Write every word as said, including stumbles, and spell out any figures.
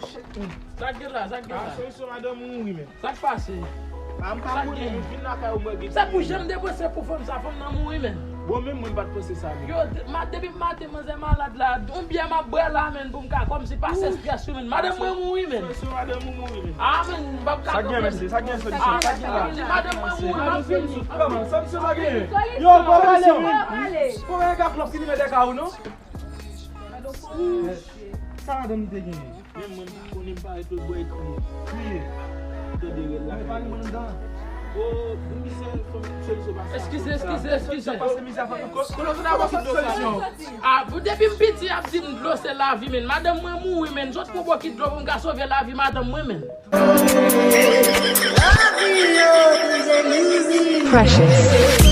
Sa k gen la, sa k gen la? Solisyon madanm ou mouri men. Sa k pase? A m pa konnen, men vin lakay ou mwen gen. Se pou jan m te panse pou fanm sa, fanm nan mouri men. Bon, menm mwen m pa t panse sa men. Yo, de- ma- depi maten manzè malad la, yon byè m ap bwè la men pou m ka kòmsi pase strès yo men. Madanm mwen mouri men. Solisyon madanm ou mouri men. A men, m p ap ka Sa gen menm, sa gen solisyon, sa gen la. Madanm mwen mouri, m ap fini. Kòman, solisyon sa gen? Yo, bon pale wi. Bon, e ka flòp ki li mete ka ou non? Sa madanm li te genyen. Menm mwen m pa konnen m pa ret lòt bò e kriye. Kriye. Tande rèl la. Mwen pa gen mwen anndan. O, m di se fanm solisyon pa sa. Eskize, eskize, eskize. Pase mizè fanm ankò. Kote w te nan bòkit dlo sa? A, pou depi m piti, y ap di m dlo se lavi men. Madanm mwen mouri men. Zòt pran bòkit dlo pou m ka sove lavi madanm mwen men. Precious.